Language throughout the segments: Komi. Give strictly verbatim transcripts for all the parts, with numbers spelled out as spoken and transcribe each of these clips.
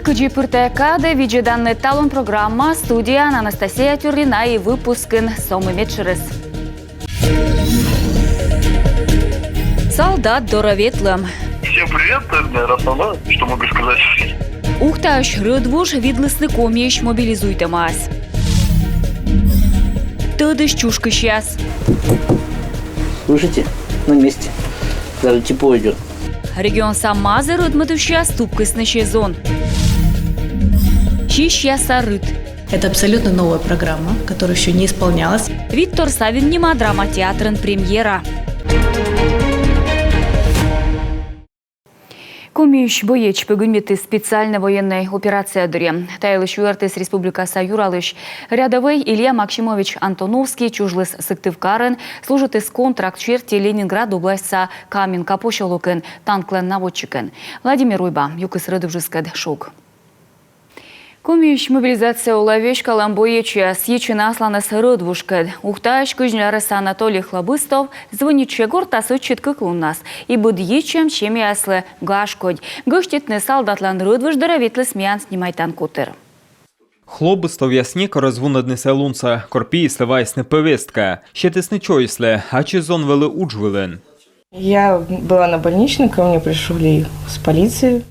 Кыдзи пыр тайӧ кадӧ, видзӧданныд «Талун» программа, студияын Анастасия Тюрнина. И выпускын со мый медшӧрыс. Салдат дорӧ ветлӧм. Всем привет, это, наверное, основное, что могу сказать. Ухтаысь рӧдвуж видлісны Комиысь мобилизуйтӧмаӧс. Тӧдысь чушкысьяс. Слышите? На месте. Даже тепло идет. Регионса мазі рӧдмӧдысьяс тупкисны сезон. Сисьяса рыт. Это абсолютно новая программа, которая еще не исполнялась. Виктор Савин нима драма театрын премьера. Комиысь боец пӧгибнитіс специальнӧй военнӧй операция дырйи. Та йылысь юӧртіс республикаса юралысь рядӧвӧй Илья Максимович Антоновский. Чужліс Сыктывкарын, служитіс контракт серти Ленинград областьса Каменка посёлокын танклӧн наводчикӧн. Владимир Уйба юкис рӧдвужыскӧд шог. Комиысь мобилизация улӧ веськалӧм боецъяс йитчӧны асланыс рӧдвужкӧд. Ухтаысь кызнялярӧса Анатолий Хлобыстов звӧнитчӧ гортас ӧтчыд кык луннас. И быд йитчӧм семьяяслы гашкодь. Гӧститны салдатлӧн рӧдвуж дорӧ ветліс миян снимайтан котыр. Хлобыстовъяс некор эз вунӧдны сійӧ лунсӧ, кор пиыслы вайисны повестка. Сетісны чойыслы, ачыс зон вӧлі удж вылын. Я была на больничном, ко мне пришли с полиции.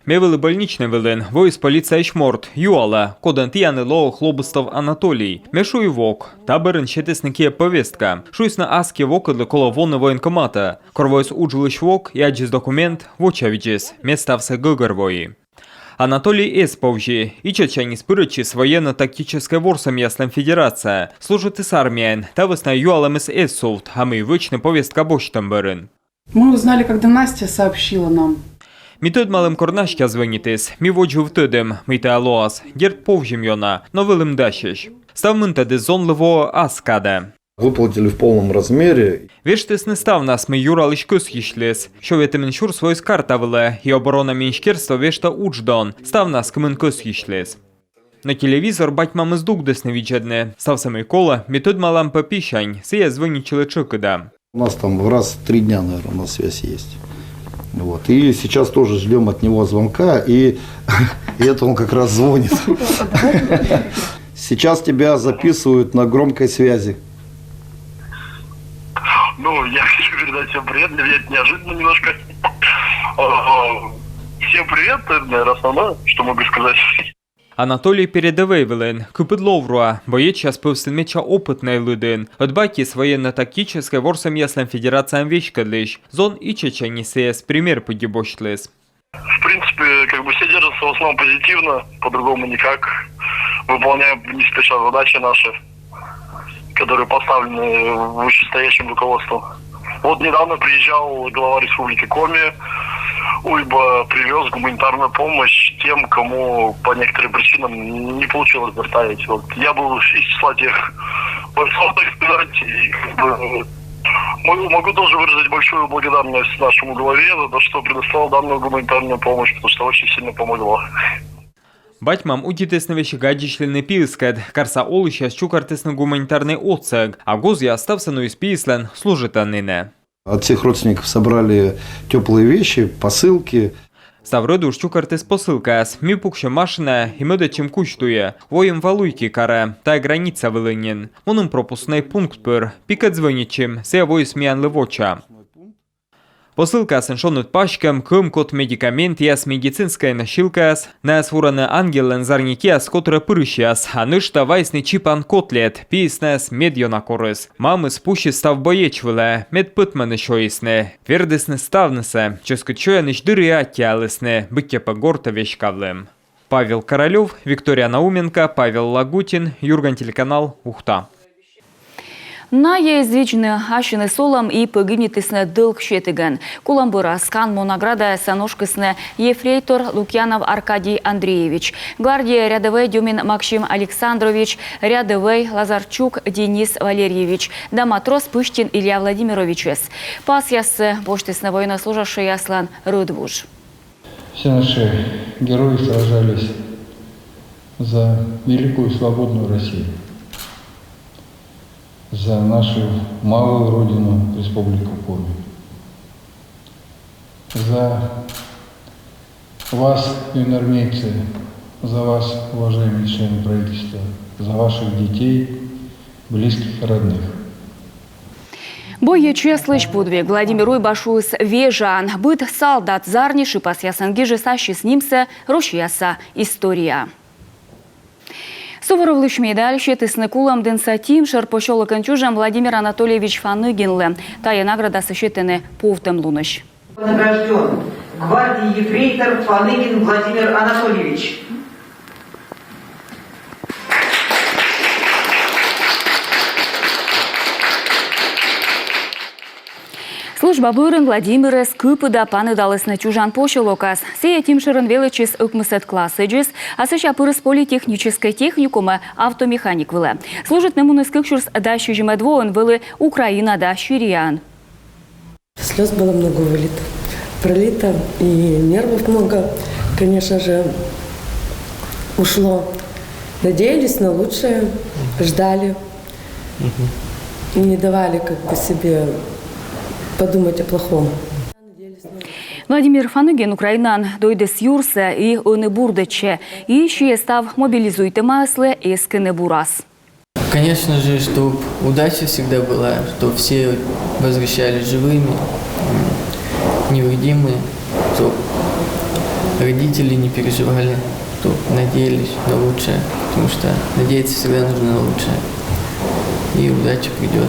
Ме вӧлі больничнӧй вылын, воис полицияысь морт, юалӧ, кодӧн тіянлы лоӧ Хлобыстов Анатолий. Ме шуи: вок. Та бӧрын сетісны киӧ повестка. Шуисны, аски вокыдлы колӧ воны военкоматӧ. Кор воис удж вылысь вок и аддзис документ, вочавидзис, мед ставсӧ гӧгӧрвои. Анатолий эз повзи. Ичӧтсяньыс пырӧдчис военно-тактическӧй ворсӧмъяслӧн федерацияӧ, служитіс армияын, та вӧсна юалӧмыс эз сувт, а мый вӧчны повестка босьтӧм бӧрын. Мы узнали, когда Настя сообщила нам. Ми тӧдмалім, кор Настя звӧнитіс, ми водзвыв тӧдім, мый тайӧ лоас, дерт, повзим ёна, но вӧлім дасьӧсь. Став мынтӧдыс зонлы воӧ ас кадӧ. Выплатили в полном размере. Вештісны ставнас, мый юралысь кӧсйысьліс. Сё ветымын сюрс воис карта вылӧ, и оборона министерство вештӧ удждон, ставнас, кымын кӧсйысьліс. Но телевизор бать-мамыс дугдісны видзӧдны, ставсӧ, мый колӧ, ми тӧдмалам пӧ писянь, сійӧ звӧнитчылӧ тшӧкыда. У нас там раз в три дня, наверное, у нас связь есть. Вот. И сейчас тоже ждём от него звонка, и, и это он как раз звонит. Сейчас тебя записывают на громкой связи. Ну, я хочу передать всем привет, для меня это неожиданно немножко. А, всем привет, это, наверное, основное, что могу сказать. Анатолий передӧвӧй вылын, кыпыд лов руа, боецъяс пӧвстын медся опытнӧй лыдын. Ӧд батьыс военно-тактическӧй ворсӧмъяслӧн федерацияӧн веськӧдлысь, зон ичӧтсяньыс сійӧс пример пыдди босьтліс. В принципе, как бы все держатся в основном позитивно, по-другому никак. Выполняем не спеша задачи наши, которые поставлены вышестоящим руководством. Вот недавно приезжал глава Республики Коми, Уйба привез гуманитарную помощь тем, кому по некоторым причинам не получилось доставить. Вот я был из числа тех бойцов, так сказать, и как бы могу, могу тоже выразить большую благодарность нашему главе за то, что предоставил данную гуманитарную помощь, потому что очень сильно помогло. Бать-мам удитісны весиг аддзысьлыны пиыскӧд, карса олысьяс чукӧртісны гуманитарнӧй отсӧг, а гозъяс ставсӧ нуис пиыслӧн служитӧм нинӧ. От всех родственников собрали тёплые вещи, посылки. Став рӧдвуж чукӧртіс посылкаяс, ми пуксим машинаӧ и мӧдӧдчим кузь туйӧ, воим валуйки карӧ, тайӧ граница вылын нин. Мунім пропускнӧй пункт пыр, пикӧд звӧнитчим, сійӧ воис миянлы воча. Посылкаясын шоныд паськӧм, кӧм код, медикаментъяс, медицинскӧй носилкаяс. Найӧс вурӧны ангеллӧн зарни киас котырӧ пырысьяс, а нӧшта вайисны чипан котлет, пиыс найӧс медъёна корис. Мамыс пусис став боец вылӧ, мед пӧтмӧны сёйисны. Вердісны ставнысӧ, чӧскыд сёянӧсь дырйи аттьӧалісны, быттьӧ пӧ гортӧ веськавлім. Павел Королёв, Виктория Науменко, Павел Лагутин, «Юрган» телеканал, Ухта. Найӧ эз видзны ассьыныс олӧм и пӧгибнитісны долг сетігӧн. Колӧм бӧрас канму наградаясӧн ошкисны ефрейтор Лукьянов Аркадий Андреевич, гвардия рядӧвӧй Дюмин Максим Александрович, рядӧвӧй Лазарчук Денис Валерьевич да матрос Пыштин Илья Владимировичӧс. Пасъяссӧ босьтісны военнослужащӧйяслӧн рӧдвуж. Все наши герои сражались за великую свободную Россию, за нашу малую родину, Республику Коми, за Вас, юнармейцы, за вас, уважаемые члены правительства, за ваших детей, близких и родных. Боецъяслысь подвиг Владимир Уйба шуис вежаан. Быд салдат зарни шыпасъясӧн гижис ассьыс нимсӧ Россияса историяӧ. Суворовлысь медаль сетісны Кулӧмдінса Тимшӧр посёлокын чужӧм Владимир Анатольевич Фаныгинлы. Тайӧ наградасӧ сетӧны повтӧмлунысь. Награждён гвардии ефрейтор Фаныгин Владимир Анатольевич. Служба бӧрын Владимирӧс кыпыда паныдалісны чужан посёлокас. Сійӧ Тимшӧрын велӧдчис ӧкмысӧд классӧдзыс, а сэсся пырис политехническӧй техникумӧ автомеханик вылӧ. Служитны муніс кык сюрс дас сизимӧд воын, вӧлі Украина да Сирияын. Слез было много вылито, пролито, и нервов много, конечно же, ушло. Надеялись на лучшее, ждали. И не давали как бы себе подумать о плохом. Владимир Фаныгин Украинаын дойдіс юрсӧ и ӧні бурдӧдчӧ. И сійӧ став мобилизуйтӧмаӧслы эскыны бурас. Конечно же, чтоб удача всегда была, чтоб все возвращались живыми, м, невредимыми, чтоб родители не переживали, чтоб надеялись на лучшее, потому что надеяться всегда нужно на лучшее. И удача придёт.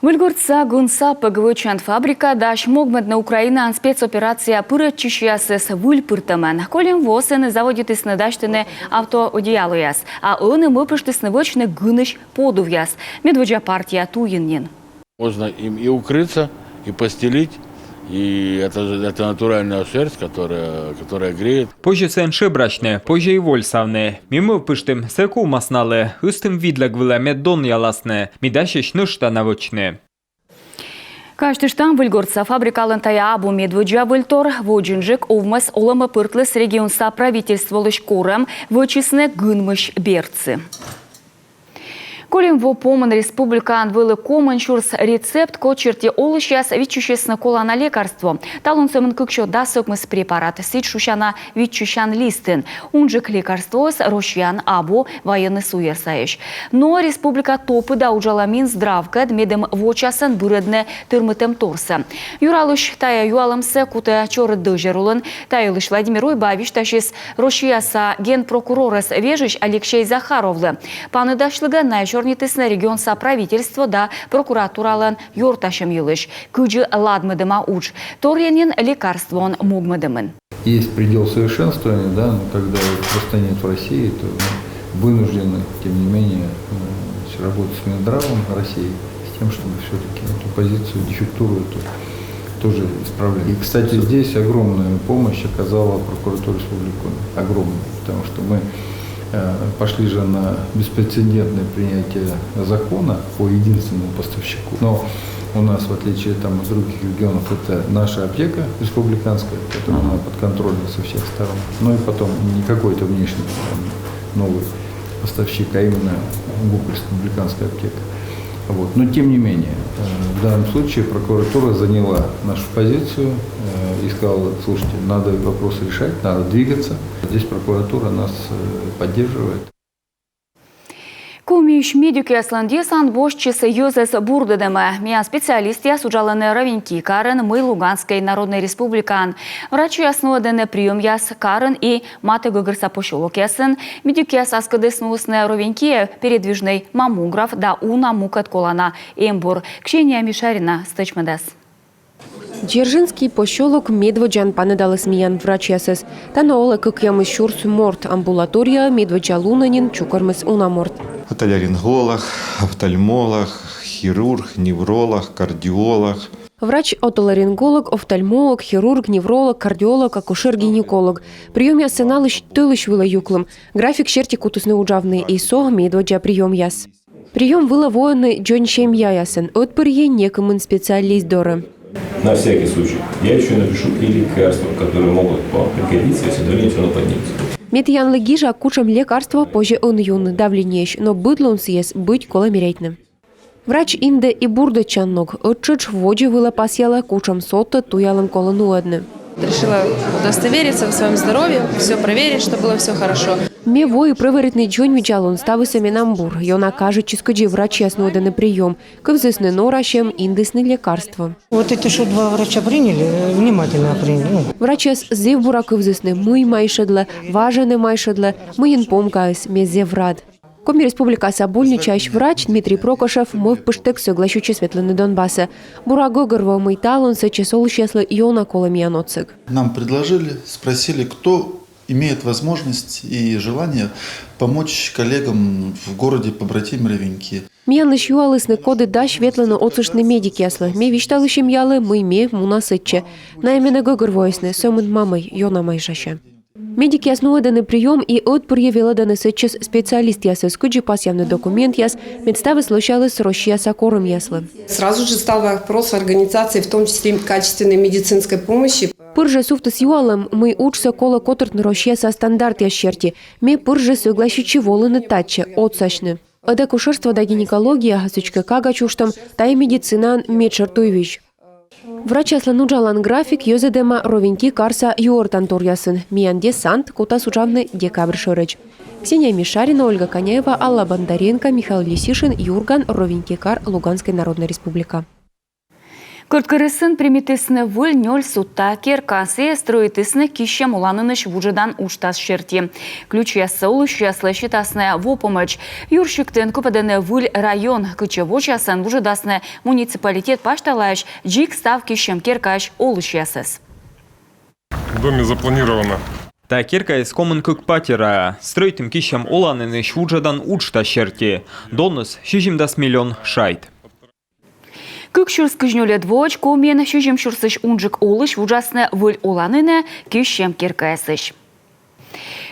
Выльгортса гын сапӧг вӧчан фабрика дась могмӧдны Украинаын спецоперацияӧ пырӧдчысьясӧс выльпыртӧмӧн. Кольӧм во сэні заводитісны дасьтыны автоодеялояс, а ӧні мӧвпыштісны вӧчны гынысь подувъяс. Медводдза партия туйын нин. Можно им и укрыться, и постелить, и это, же- это натуральная шерсть, которая, которая греет. Позьӧ сэн шебрасьны, позьӧ и вольсавны. Ми мӧвпыштім сійӧ ковмас налы, ыстім видлӧг вылӧ, мед донъяласны, ми дасьӧсь нӧшта на вӧчны. Казьтыштам, Выльгортса фабрикалӧн тайӧ абу медводдза выльтор. Водзынджык овмӧс олӧмӧ пӧртліс регионса правительстволысь корӧм, вӧчисны гынмысь берцы. Кольӧм во помын республикаын вӧлі комын сюрс рецепт, код серти олысьяс виччысисны колана лекарство. Талун сӧмын кыксё дас ӧкмыс препарат, сідз шусяна виччысян листын. Унджык лекарствоыс Россияын абу, вайӧны суйӧр сайысь. Но республика топыда уджалӧ Минздравкӧд, медым вочасӧн бырӧдны тырмытӧмторсӧ. Юралысь тайӧ юалӧмсӧ кутӧ чорыд дӧзьӧр улын. Та йылысь Владимир Уйба висьтасис Россияса генпрокурорӧс вежысь Алексей Захаровлы. Паныдасьлігӧн найӧ сёрнитісны регионса правительство да прокуратуралӧн ёртасьӧм йылысь, кыдзи ладмӧдӧма удж. Торйӧн нин лекарствоӧн могмӧдӧмын. Есть предел совершенствования, да, но когда его просто нет в России, то мы вынуждены, тем не менее, э, работать с Минздравом России, с тем, чтобы все-таки эту позицию, дефектуру эту тоже исправлять. И, кстати, здесь огромную помощь оказала прокуратура республики Коми. Огромную. Потому что мы э, пошли же на беспрецедентное принятие закона по единственному поставщику. Но у нас, в отличие там, от других регионов, это наша аптека республиканская, которая нам подконтрольна со всех сторон. Ну и потом не какой-то внешний там, новый поставщик, а именно ГУП республиканская аптека. Вот. Но тем не менее, э, в данном случае прокуратура заняла нашу позицию э, и сказала: «Слушайте, надо вопрос решать, надо двигаться». Здесь прокуратура нас э, поддерживает. Комиысь медикъяслӧн десант босьтчис йӧзӧс бурдӧдӧмӧ. Миян специалистъяс уджалӧны Ровеньки карын, мый Луганскӧй Народнӧй Республикаын. Врачьяс нуӧдӧны приёмъяс карын и матӧ гӧгӧрса посёлокъясын. Медикъяс аскӧдыс нуисны Ровенькиӧ передвижнӧй маммограф да уна мукӧд колана эмбур. Ксения Мишарина стӧчмӧдас. Дзержинский посёлок медводдзаӧн паныдаліс миян врачьясӧс. Тані олӧ кӧкъямыс сюрс морт, амбулаторияӧ медводдза лунӧ нин чукӧрмис уна морт. Отоларинголог, офтальмолог, хирург, невролог, кардиолог. Врач, отоларинголог, офтальмолог, хирург, невролог, кардиолог, акушер-гинеколог. Приёмъяссӧ налысь тӧлысь вылӧ юклім. График серти кутісны уджавны, и со медводдза приёмъяс. Приём вылӧ воӧны дзонь семьяясӧн, ӧтпырйӧ некымын специалист дорӧ. На всякий случай я ещё напишу и лекарства, которые могут вам пригодиться, если давление всё равно поднимется. Ме тіянлы гижа, кутшӧм лекарство позьӧ ӧні юны давлениеысь, но быд лун сійӧс быть колӧ мерайтны. Врач индӧ и бурдӧдчан ног, ӧттшӧтш водзӧ вылӧ пасъялӧ, кутшӧм содтӧд туялӧм колӧ нуӧдны. Решила удостовериться в своем здоровье, все проверить, чтобы было все хорошо. Ме вои прӧверитны, дзоньвидзалун ставыс-ӧ менам бур. Ёна кажитчис, кыдзи врачьяс нуӧдӧны приём. Кывзісны норасьӧм, индісны лекарство. Вот эти что два врача приняли, э, внимательно приняли. Ну. Врачьяс зэв бура кывзісны, мый майшӧдлӧ, важӧн-ӧ майшӧдлӧ, мыйын помкаыс, ме зэв рад. Коми Республикаса больничаысь врач Дмитрий Прокошев мӧвпыштӧг сӧгласитчис ветлыны Донбассӧ. Бура гӧгӧрвоӧ, мый талун сэтчӧс олысьяслы ёна колӧ миян отсӧг. Нам предложили, спросили, кто имеет возможность и желание помочь коллегам в городе побратиме Ровеньки. Миянлысь юалісны, коді дась ветлыны отсыштны медикъяслы. Ме висьталі семьялы, мый ме муна сэтчӧ. Найӧ менӧ гӧгӧрвоисны, сӧмын мамӧй ёна майшасьӧ. Медикъяс нуӧдӧны приём и ӧтпырйӧ велӧдӧны сэтчӧс специалистъясӧс, кыдзи пасъявны документъяс, мед ставыс лӧсяліс Россияса корӧмъяслы. Сразу же стал вопрос организации, в том числе и качественной медицинской помощи. Пыр жӧ сувтіс юалӧм, мый уджсӧ колӧ котыртны Россияса стандартъяс серти. Ме пыр жӧ сӧгласитчи волыны татчӧ, отсасьны. Ӧдакушӧрство да гинекология, сідзкӧ, кага чужтӧм, тайӧ медицинаын медшӧр туйвизь. Врачьяслӧн уджалан график йӧзӧдӧма Ровеньки карса юӧртан торъясын. Миян десант кутас уджавны декабрь шӧрӧдз. Ксения Мишарина, Ольга Коняева, Алла Бондаренко, Михаил Лисишин, «Юрган», Ровеньки кар, Луганскӧй Народнӧй Республика. Кӧрткерӧсын примитісны выль нёль судта керка. Сійӧс стрӧитісны киссьӧм оланінысь вуджӧдан уджтас серти. Ключьяссӧ олысьяслы сетасны во помӧдз. Юрсиктын кыпӧдӧны выль район. Кытчӧ водзсасӧн вуджӧдасны муниципалитет пасьталаысь, дзик став киссьӧм керкаысь олысьясӧс. В доме запланировано. Та керкаыс комын кык патераа. Стрӧитім киссьӧм оланінысь вуджӧдан уджтас серти. Доныс сизимдас миллион шайт. Кык сюрс кызь нёльӧд воӧдз Комиын сизим сюрсысь унджык олысь вуджасны выль оланінӧ киссьӧм керкаясысь.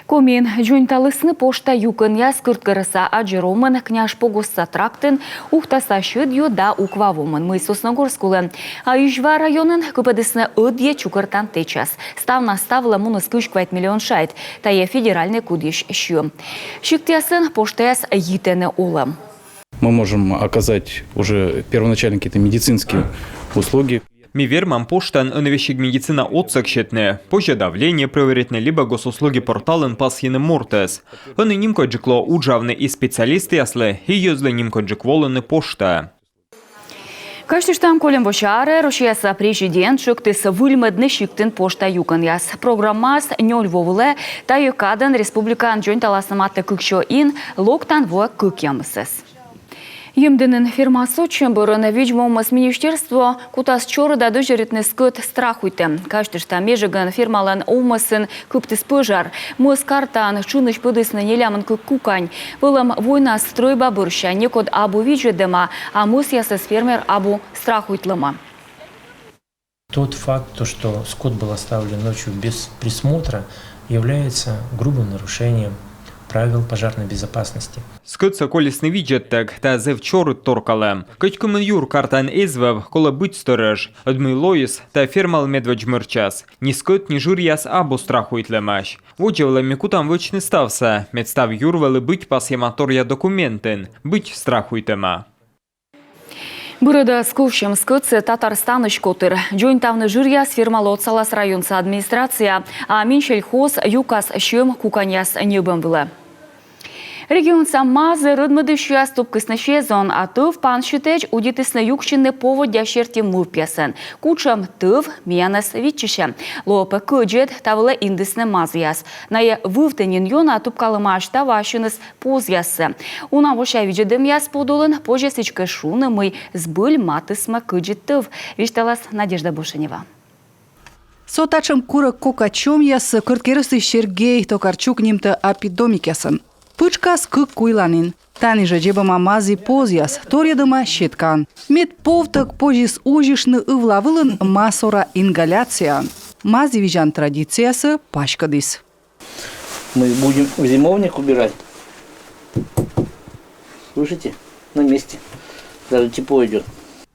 Комиын дзоньталісны пошта юкӧнъяс Кӧрткерӧса Аджеромын, Княжпогостса трактын, Ухтаса Сьӧдъю да Уква вомын, мый Сосногорск улын. А Изьва районын кыпӧдісны ӧдйӧ чукӧртан тэчас. Ставнас та вылӧ муніс кызь квайт миллион шайт. Тайӧ федеральнӧй кудйысь сьӧм. Сиктъясын поштаяс йитӧны олӧм. Мы можем оказать уже первоначальные какие-то медицинские услуги. Ми вермам поштаын ӧні весиг медицина отсӧг сетны, позьӧ давление прӧверитны либӧ госуслуги порталын пасйыны мортӧс. Ӧні нимкодьджык лоӧ уджавны и специалистъяслы, и йӧзлы нимкодьджык волыны поштаӧ. Казьтыштам, кольӧм вося арӧ Россияса президент тшӧктіс выльмӧдны сиктын пошта юкӧнъяс. Программаыс нёль во вылӧ. Тайӧ кадӧн республикаын дзоньталасны матӧ кыксё ин, локтан воӧ кӧкъямысӧс. Емдінын фермаыс сотчӧм бӧрын видз-му овмӧс министерство кутас чорыда дӧзьӧритны скӧт страхуйтӧм. Казьтыштам, межигӧн фермалӧн овмӧсын кыптіс пӧжар. Мӧс картаын тшынысь пӧдісны нелямын кык кукань. Вӧлӧм война стрӧйба бӧрся, некод абу видзӧдӧма, а мӧсъясӧс фермер абу страхуйтлӧма. Тот факт, то, что скот был оставлен ночью без присмотра, является грубым нарушением правил пожарной безопасности. Скӧтсӧ колисны видзӧдтӧг, тайӧ зэв чорыд торкалӧм. Кӧть кымын юр картаын эз вӧв, колӧ быть стӧрӧж. Ӧд мый лоис, тайӧ фермалы медводз мӧрчас. Ни скӧт, ни жыръяс абу страхуйтлӧмаӧсь. Водзӧ вылӧ ми кутам вӧчны ставсӧ, мед став юр вӧлі быть пасйӧма торъя документын, быть страхуйтӧма. Бырӧдас ковсьӧм скӧтсӧ Татарстанысь котыр. Дзоньтавны жыръяс фермалы отсалас районса администрация, а Минсельхоз юкас сьӧм куканьяс ньӧбӧм вылӧ. Регионса мазӧ рӧдмӧдысьяс тупкисны сезон, а тӧв пансьытӧдз удитісны юксьыны поводдя серти мӧвпъясӧн. Кутшӧм тӧв миянӧс виччысьӧ? Лоӧ пӧ кӧдзыд, та вылӧ индісны мазъяс. Найӧ вывті нин ёна тупкалӧмаӧсь таво ассьыныс позъяссӧ. Уна вося видзӧдӧмъяс подулын позьӧ сідзкӧ шуны, мый збыль матысмӧ кӧдзыд тӧв, висьталас Надежда Бошенева. Со татшӧм курӧг кока чомъяссӧ Кӧрткерӧсысь Сергей Токарчук нимтӧ апидомикъясӧн. Пытшкас кык куйланін. Тані жӧ дзебӧма мазі позъяс, торйӧдӧма сеткаӧн. Мед повтӧг позис узьыштны ывла вылын масора ингаляцияӧн. Мазі видзан традициясӧ паськӧдіс. Мы будем в зимовник убирать. Слышите? На месте. Даже тепло идет.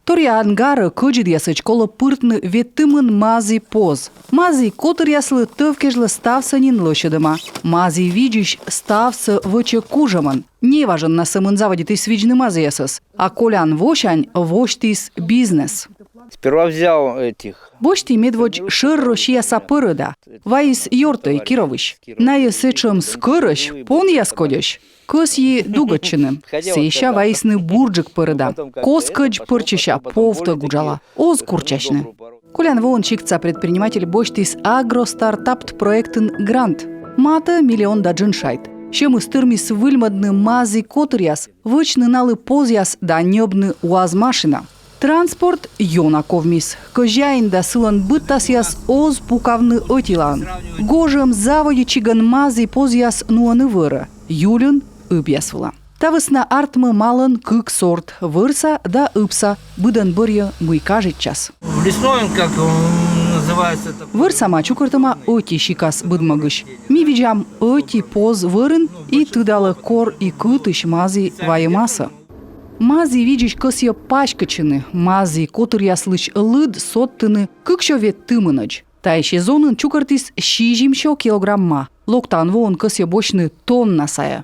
Торъя ангарӧ кӧдзыдъясӧдз колӧ пыртны ветымын мазі поз. Мазі котыръяслы тӧв кежлӧ ставсӧ нин лӧсьӧдӧма. Мазі видзысь ставсӧ вӧчӧ кужӧмӧн. Неважӧн на сӧмын заводитіс видзны мазіясӧс. А колян восянь восьтіс бизнес. Сперва взял этих. Босьті медводз шӧр Россияса пӧрӧда. Вайис ёртӧй Кировысь. Найӧ сэтшӧм скӧрӧсь, понъяс кодьӧсь. Кӧсйи дугӧдчыны. Сэсся вайисны бурджык пӧрӧда. Коскӧдз пӧрччыся, повтӧг уджала. Оз курччасьны. Колян воын сиктса предприниматель босьтіс «Агростартап» проектын грант. Матӧ миллион да джын шайт. Сьӧмыс тырмис выльмӧдны мазі котыръяс, вӧчны налы позъяс да ньӧбны УАЗ машина. Транспорт ёна ковмис. Кӧзяин да сылӧн быдтасъяс оз пукавны ӧтилаын. Гожӧм заводитчигӧн мазі позъяс нуӧны вӧрӧ, юльын ыбъяс вылӧ. Та вӧсна артмӧ малӧн кык сорт: вӧрса да ыбса. Быдӧн бӧрйӧ, мый кажитчас. В лесной он, как он называется, такой. Вӧрса ма чукӧртӧма ӧти сикас быдмӧгысь. Ми видзам ӧти поз вӧрын и тыдалӧ, кор и кытысь мазі вайӧмасӧ. Мазі видзысь кӧсйӧ паськӧдчыны. Мазі котыръяслысь лыд содтыны кыксё ветымынӧдз. Тайӧ сезонын чукӧртіс сизимсё килограмм ма. Локтан воын кӧсйӧ босьтны тонна сайӧ.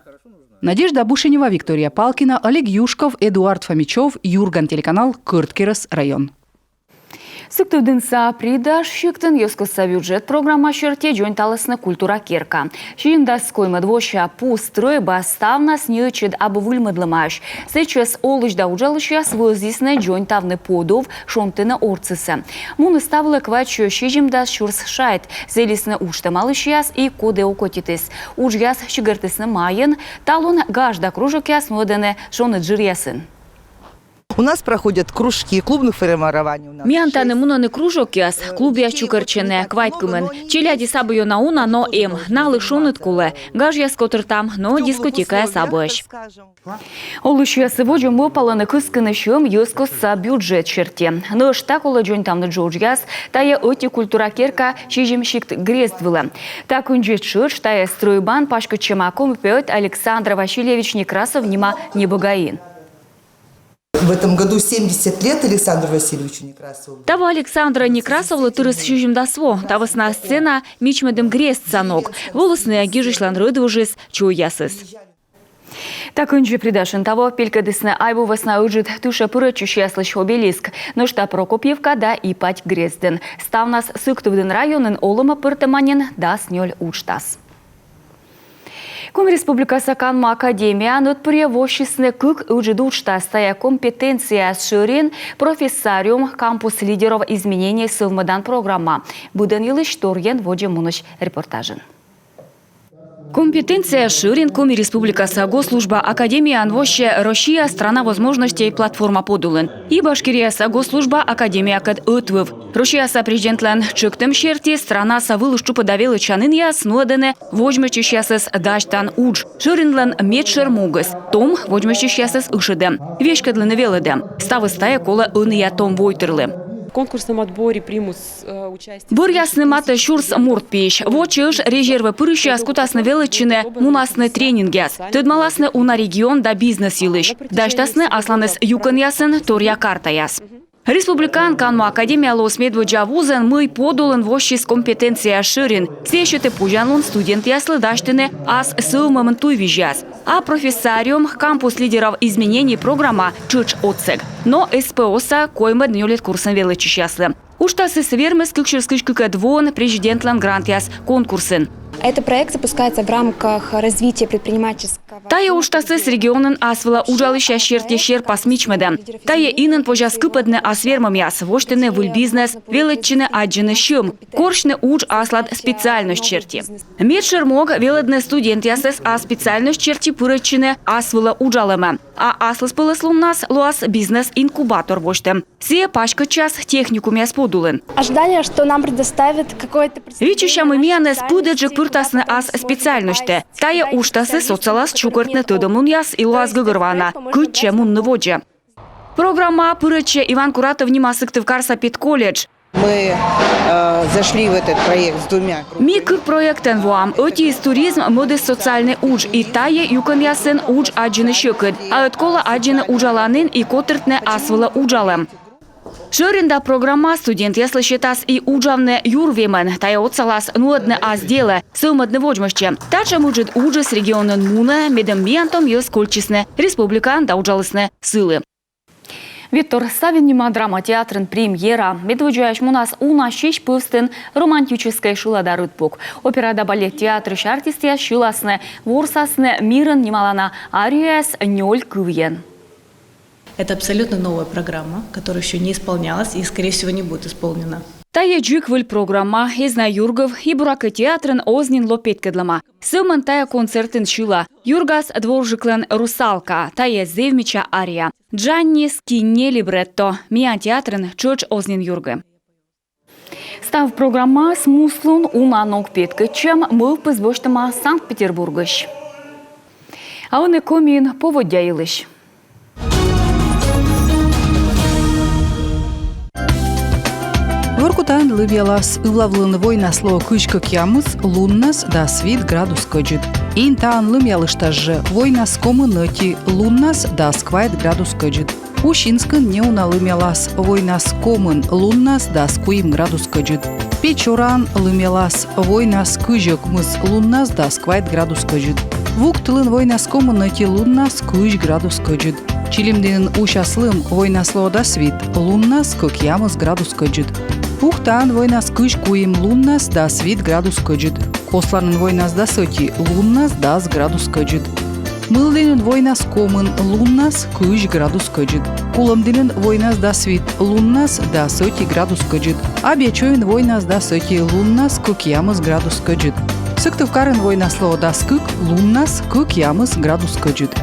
Надежда Бушенева, Виктория Палкина, Олег Юшков, Эдуард Фомичёв, «Юрган» телеканал, Кӧрткерӧс район. Сыктывдінса Придаш сиктын йӧзкостса бюджет программа серти дзоньталісны культура керка. Сизимдас коймӧд вося пу стрӧйба ставнас неӧтчыд абу выльмӧдлӧмаӧсь. Сэтчӧс олысь да уджалысьяс вӧзйисны дзоньтавны подув, шонтыны ортсысӧ. Муніс та вылӧ квайтсё сизимдас сюрс шайт. Зілисны уджтӧмалысьяс и коді окотитіс. Уджъяс чукӧртісны майын. Талун гажда кружокъяс нуӧдӧны шоныд жыръясын. У нас проходят кружки клубных формирований. У нас... Миян тані мунӧны кружокъяс, клубъяс чукӧртчӧны квайт кымын. Челядьыс абу ёна уна, но эм, налы шоныд колӧ. Гажъяс котыртам, но дискотекаяс абуӧсь. Олысьяс водзӧ мӧвпалӧны кыскыны сьӧм йӧзкостса бюджет серти. Нӧшта колӧ дзоньтавны джоджъяс. Тайӧ ӧти культура керка сизим сикт грезд вылӧ. Та кындзи тшӧтш тайӧ стрӧйбаын паськӧдчӧма коми поэт Александр Васильевич Некрасов нима небӧгаын. В этом году семьдесят лет Александру Васильевичу Некрасову. Таво Александр Некрасовлы тырис сизимдас во. Та вӧсна сцена мичмӧдім грездса ног. Волісны гижысьлӧн рӧдвужыс, чойясыс. Та кындзи Придашын таво пелькӧдісны Айбу вӧсна Ыджыд тышӧ пырӧдчысьяслысь обелиск. Нӧшта Прокопьевка да Ипать грездын. Ставнас Сыктывдін районын олӧмӧ пӧртӧма нин дас нёль уджтас. Коми Республикаса канму академияын ӧтпырйӧ воссисны кык ыджыд уджтас. Тайӧ компетенция шӧрин «Профессариум. Кампус лидеров изменений» сӧвмӧдан программа. Быдӧн йылысь торйӧн водзӧ мунысь репортажын. Компетенция шӧрин Коми Республикаса госслужба академияын воссьӧ «Россия — страна возможностей» платформа подулын и Башкирияса госслужба академиякӧд ӧтвыв. Россияса президентлӧн тшӧктӧм серти странаса вылыс тшупӧда велӧдчанінъяс нуӧдӧны водзмӧстчысьясӧс дасьтан удж. Шӧринлӧн медшӧр могыс — том водзмӧстчысьясӧс ышӧдӧм, веськӧдлыны велӧдӧм. Ставыс тайӧ колӧ ӧнія том войтырлы. В конкурсном отборе примут, э, участие... Бӧръясны матӧ сюрс морт пиысь. Воча ӧш резервӧ пырысьяс кутасны велӧдчыны, мунасны тренингъяс, тӧдмаласны уна регион да бизнес йылысь, дасьтасны асланыс юкӧнъясын торъя картаяс. Республикаын канму академия лоис медводдза вузӧн, мый подулын воссис компетенция шӧрин. Сійӧ сетӧ позянлун студентъяслы дасьтыны ас сӧвмӧмын туйвизьяс. А «Профессариум. Кампус лидеров изменений» программа тшӧтш отсӧг, но СПО-са коймӧд-нёльӧд курсын велӧдчысьяслы. Уджтасыс вермис кык сюрс кызь кыкӧд воын президентлӧн грантъяс конкурсын. Этот проект запускается в рамках развития предпринимательского... Тайӧ уджтасыс регионын ас вылӧ уджалысьяс серти серпас мичмӧдӧм. Тайӧ инын позяс кыпӧдны ас вермӧмъяс, восьтыны выль бизнес, велӧдчыны аддзыны сьӧм, корсьны удж аслад специальносьт серти. Медшӧр мог — велӧдны студентъясӧс ас специальносьт серти пырӧдчыны ас вылӧ уджалӧмӧ. А аслыспӧлӧслуннас лоас бизнес-инкубатор босьтӧм. Сійӧ паськӧдчас техникумъяс подулын. Ожидание, что нам предоставят какое-то... Виччысям, мый миянӧс пыдӧджык пыртасны ас специальносьтӧ. Тайӧ уджтасыс отсалас чукӧртны тӧдӧмлунъяс и лоас гӧгӧрвоана, кытчӧ мунны водзӧ. Программаӧ пырӧдчӧ Иван Куратов нима Сыктывкарса педколледж. Мы, э, зашли в этот проект с двумя группами. Ми кык проектӧн воам. Ӧтиыс туризм, мӧдыс социальнӧй удж. И тайӧ юкӧнъясын удж аддзыны сьӧкыд. А ӧд колӧ аддзыны уджаланін и котыртны ас вылӧ уджалӧм. Шӧрин да программа студентъяслы сетас и уджавны юр вемӧн. Тайӧ отсалас нуӧдны ас делӧ, сӧвмӧдны водзмӧстчӧм. Татшӧм ыджыд уджыс регионын мунӧ, медым миян том йӧз кольччисны республикаын да уджалісны сылы. Виктор Савин нима драма театрын премьера. Медводдзаысь мунас уна сизь пӧвстын романтическӧй шылада рытпук. Опера да балет театрысь артистъяс сьыласны, ворсасны «Мирын» нималана арияяс нёль кывйӧн. Это абсолютно новая программа, которая еще не исполнялась и, скорее всего, не будет исполнена. Тайӧ дзик выль программа, эз на юргыв, и, буракӧ, театрын оз нин ло петкӧдлӧма. Сӧмын тайӧ концертын сьыла юргас дворжиклӧн «Русалка», тайӧ зэв мича ария. Джанни Скинни либретто. Миян театрын тшӧтш оз нин юргы. Став программаыс муслун уна ног петкӧдчӧм мӧвпыс босьтӧма Санкт-Петербургысь. А ӧні Комиын поводдя йылысь. Воркутаын лымъялас, ывлавылын войнас лоӧ кызь кӧкъямыс, луннас дас вит градус кӧдзыд. Интаын лымъялыштас жӧ, войнас комын ӧти, луннас дас квайт градус кӧдзыд. Усинскын неуна лымъялас, войнас комын, луннас дас куим градус кӧдзыд. Печораын лымъялас, войнас кызь ӧкмыс, луннас дас квайт градус кӧдзыд. Вуктылын войнас комын ӧти, луннас кызь градус кӧдзыд. Чилимдінын усяс лым, войнас лоӧ дас вит, луннас кӧкъямыс градус кӧдзыд. Ухтаын войнас кызь куим, луннас дас вит градус кӧдзыд. Косланын войнас дас ӧти, луннас дас градус кӧдзыд. Мылдінын войнас комын, луннас кызь градус кӧдзыд. Кулӧмдінын войнас дас вит, луннас дас ӧти градус кӧдзыд. Абъячойын войнас дас ӧти, луннас кӧкъямыс градус кӧдзыд. Сыктывкарын войнас лоӧ дас кык, луннас кӧкъямыс градус кӧдзыд.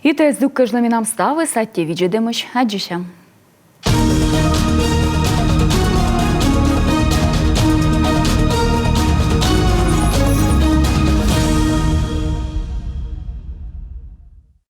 И тайӧ здук кежлӧ менам ставыс. Аттьӧ видзӧдӧмысь. Аддзысям.